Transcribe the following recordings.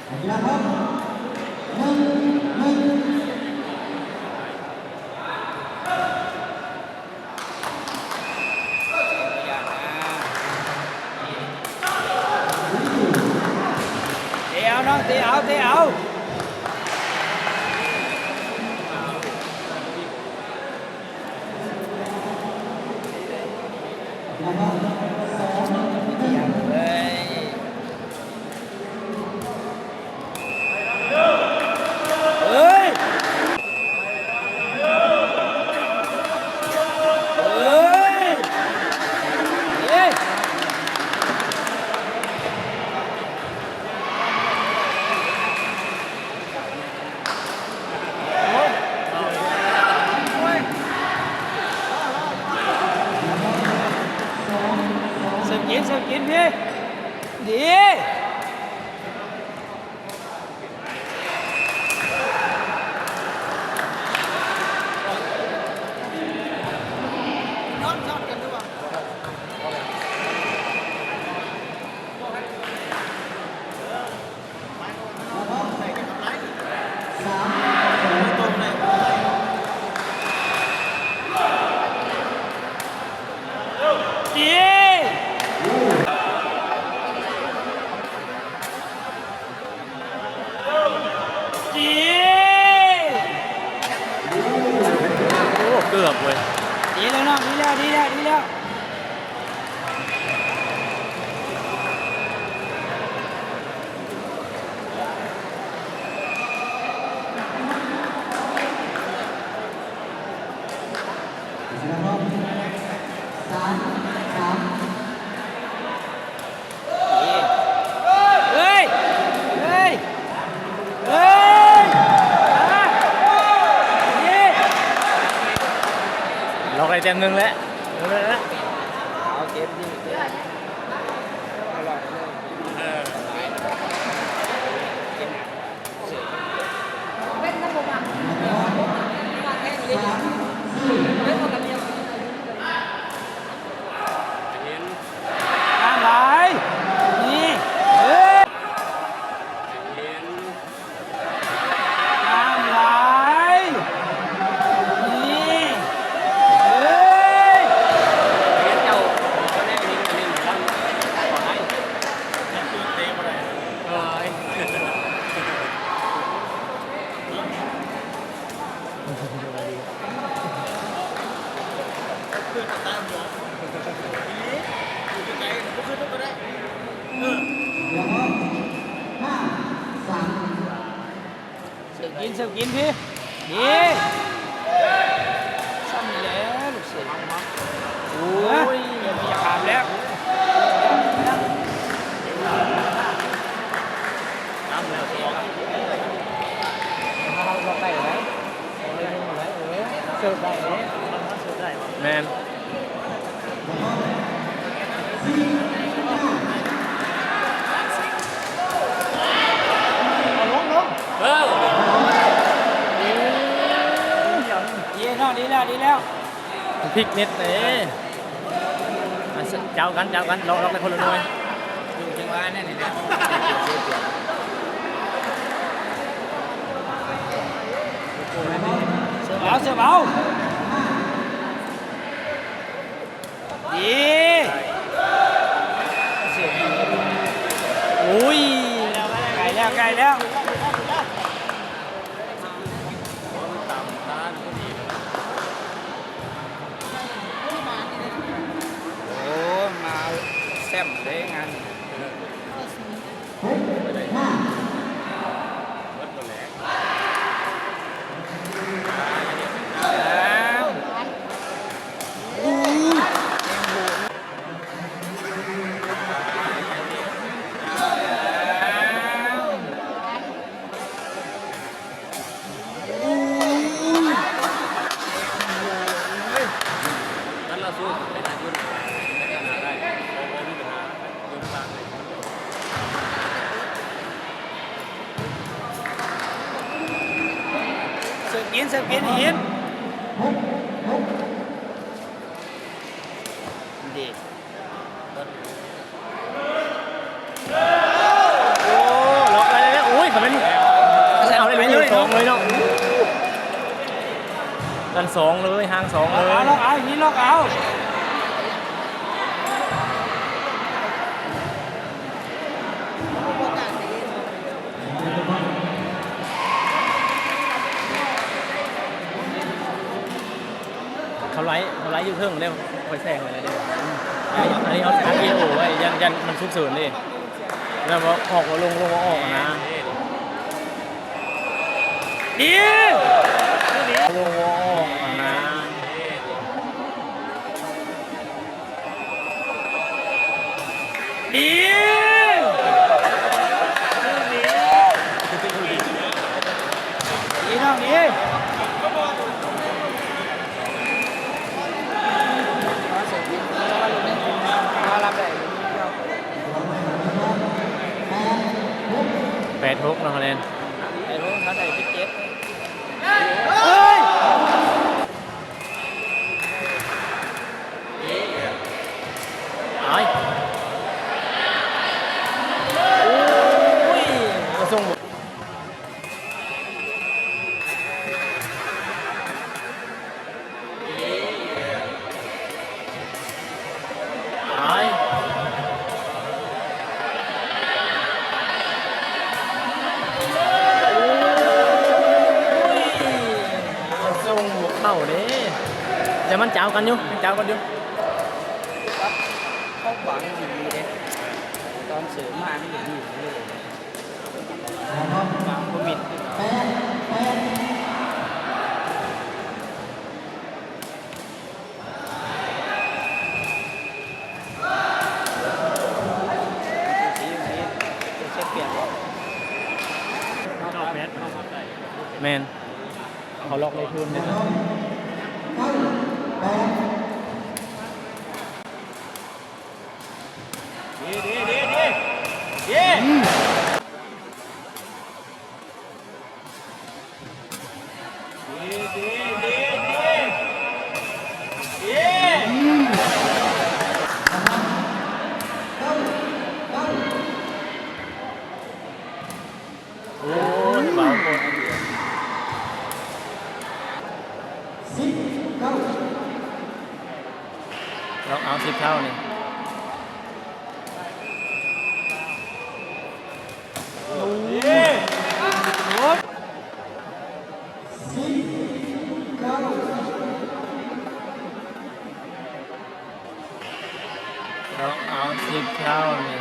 ນັກກິລາພ້ອມ ໜຶ່ງ ໜຶ່ງ. ເຕະເອົານ້ອງ ເຕະເອົາ ເຕະເອົາ. ເສີບກິນ ເສີບກິນພີ້ ດີ. ໂອ້ ເກືອບເວີຍ. ດີແລ້ວນ້ອງ ດີແລ້ວ ດີແລ້ວ ດີແລ້ວ. ລັອກໄດ້ແຕ້ມໜຶ່ງແລ້ວ. ງາມຫຼາຍ ນີ້ ເອີ ງາມຫຼາຍ ນີ້ ເອີຍ. ເສີບກິນ ເສີບກິນພີ້ ດີ. ຊ້ຳແລ້ວລູກເສີບ ໂອ້ຍ ຢາກຂາມແລ້ວ. ແມ່ນ ເອີ ດີແລ້ວ ດີແລ້ວ ດີແລ້ວ. ມັນພິກເນັດເດ້. ອ່ະ ເຈົ້າກັນ ເຈົ້າກັນ ລັອກ ລັອກໄດ້ຄົນລະໜ່ວຍ. ເສີບເອົາ ເສີບເອົາ ດີ. ໂອ້ຍ ໃກ້ແລ້ວ ໃກ້ແລ້ວ. ໂອ້ ມາແຊມເດ້ງານນີ້. ເສີບກິນ ເສີບກິນ ຫີນ ດີ. ໂອ້ ລັອກໄດ້ແລ້ວ ໂອ້ ກັນສອງເລີຍ ຫ່າງສອງເລີຍ ລັອກເອົາ ນີ້ລັອກເອົາ. ເຂົາໄລ່ ເຂົາໄລ່ຢູ່ເທິງເດ້ ຂ້ອຍແຊງໄປແລ້ວເດ້. ອັນນີ້ ອັນນີ້ເຮົາອັດວິດີໂອໄວ້ ຢ້ານ ຢ້ານມັນສຸກເສີນເດ້ ແລ້ວບໍ່ອອກ ບໍ່ລົງ ລົງບໍ່ອອກນະ. ດີ ລົງບໍ່ອອກນະ. ດີ ດີນ້ອງດີ. ແປດຫົກເນາະຄະແນນ ແປດຫົກ ເຮົາໄດ້ສິບເຈັດ. ເຮີ້ຍ ຕາຍ ໂອ້ຍ ກະສົ່ງ ຕາຍ ໂອ້ຍ ສົ່ງບໍ່ເຂົ້າເດ້. ແຕ່ມັນຈາວກັນຢູ່ ມັນຈາວກັນຢູ່. ເຂົາບັງດີເດ້ ຕອນເສີມມາມັນບໍ່ມີເລີຍ ບັງບໍ່ມິດ. ແມ່ນ ເຂົາລັອກໄດ້ຄືນ. ໂອ້ຍ ເບົາໂພດ ສິບເກົ້າ ລອງເອົາສິບເທົ່ານີ້. ຕ້ອງເອົາສິບເທົ່ານີ້.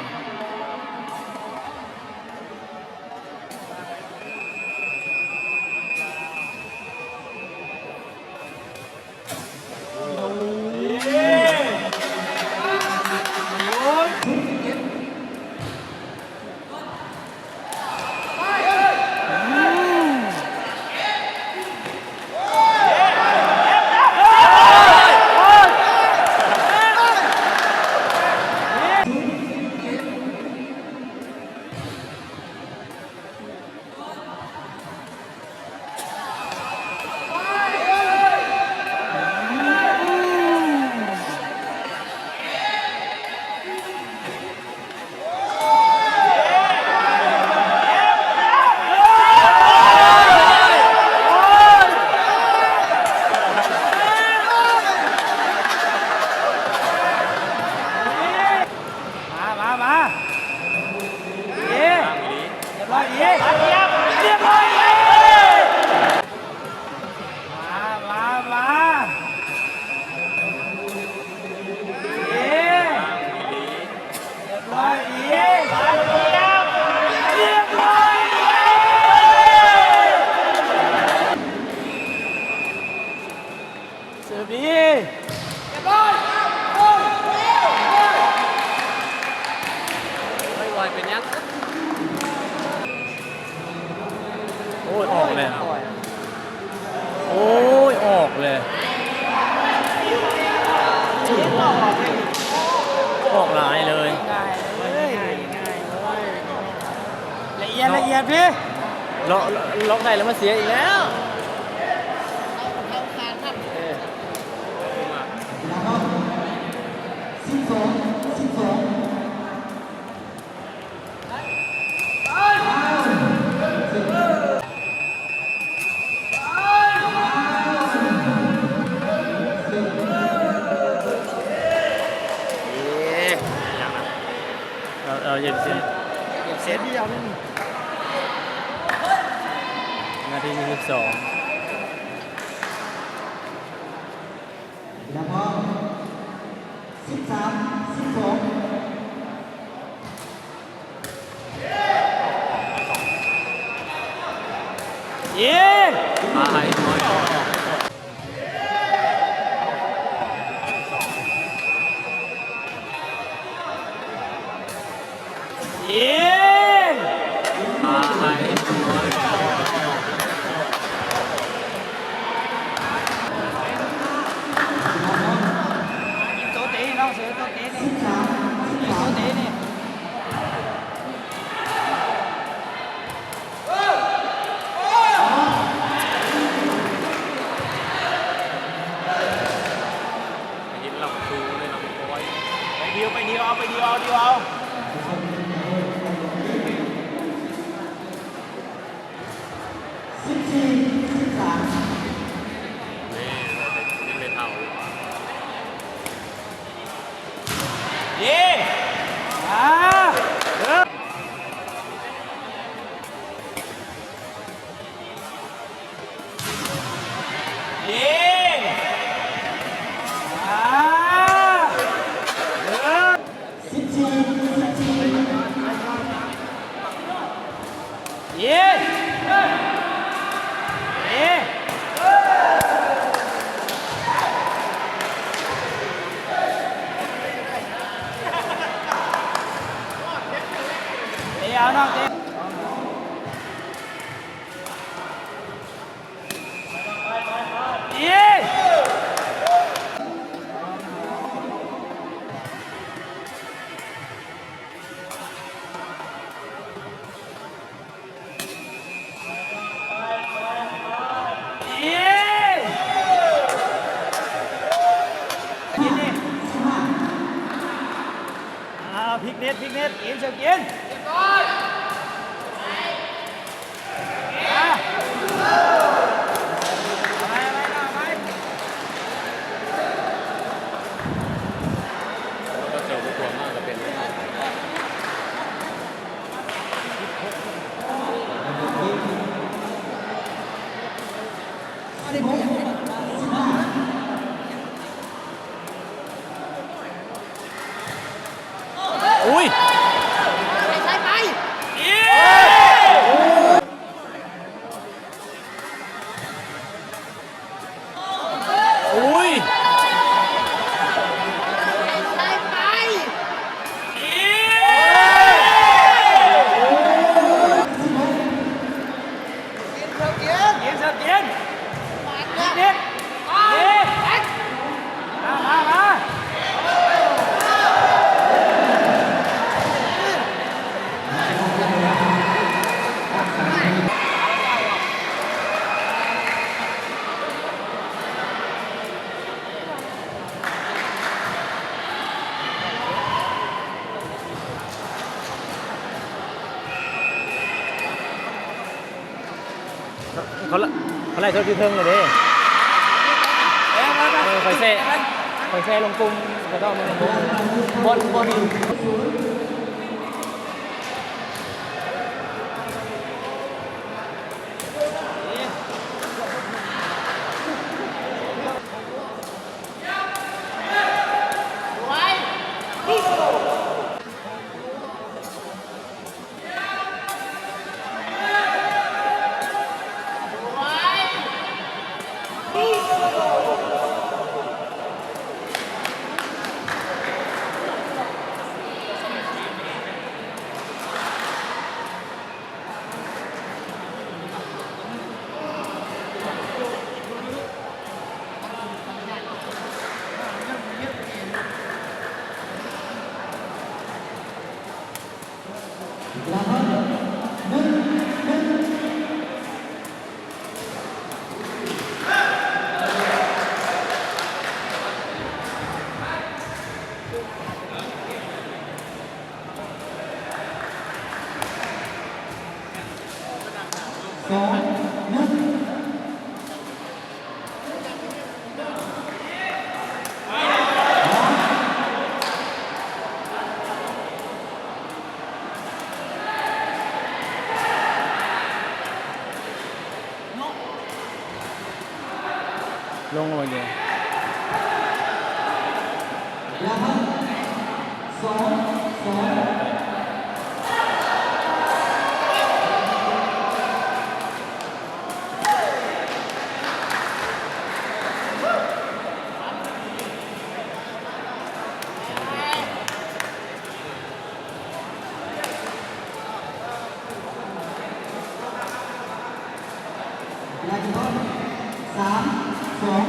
ມາ ມາ ມາ ດີ ຮຽບຮ້ອຍດີ ຮຽບຮ້ອຍດີ ມາ ມາ ມາ ດີ ຮຽບຮ້ອຍດີ ຮຽບຮ້ອຍດີ. ເສີບດີ ຮຽບຮ້ອຍ ໄວໆ ເປັນຫຍັງ? ໂອ້ຍ ອອກແລ້ວ ໂອ້ຍ ອອກແລ້ວ ອອກຫຼາຍເລີຍ ງ່າຍເລີຍ ງ່າຍເລີຍ ລະອຽດ ລະອຽດພີ້ ລັອກ ລັອກໄດ້ແລ້ວມາເສຍອີກແລ້ວ. ສິບສອງ ສິບສອງ. ສອງ ລະວັງ ສິບສາມ ສິບສອງ ເຢ້ ມາໃຫ້ໜ້ອຍ ເຢ້ ມາໃຫ້ໜ້ອຍ ໂຕເຕະນ້ອງເສືອ ໂຕເຕະນີ້ ໂຕເຕະນີ້. ໄປດີວ ໄປດີວ ເອົາ ໄປດີວ ເອົາ ດີວ ເອົາ. ສິບສີ່ ສິບສາມ ນີ້ ຍັງໄດ້ເທົ່າຢູ່ ເຢ້ ອ່າ ເອີ ເຢ້ ອ່າ ເອີ ສິບສີ່ ສິບສີ່ ເຢ້ ເຢ້ ເຕະເອົານ້ອງ ເຕະ ເຢ້ ເຢ້ ອ່າ ພິກເນັດ ພິກເນັດ ກິນ ເຊວກິນ. ອຸ້ຍ ໄປ ໄປ ໄປ ອຸ້ຍ ໄປ ໄປ ເຢັນ ເຢັນ ເຢັນ ເຢັນ ມາ ມາ ມາ. ເຂົາ ເຂົາໄລຟ໌ສົດຢູ່ເທິງແລ້ວເດ້ ເອີ ຂ້ອຍແຊ ຂ້ອຍແຊລົງກຸ່ມ ເຂົາເຈົ້າມາລົງກຸ່ມ ບ່ອນ ບ່ອນ. ລົງລະບໍ່ຢູ່. ສາມ ສອງ.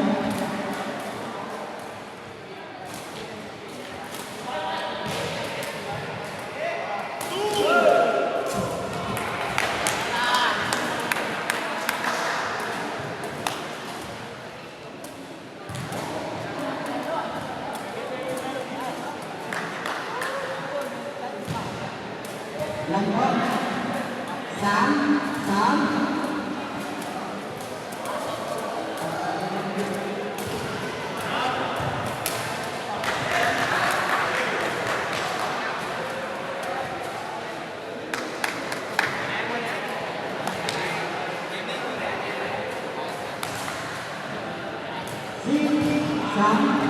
ສາມ ສາມ. ສີ່ ສາມ.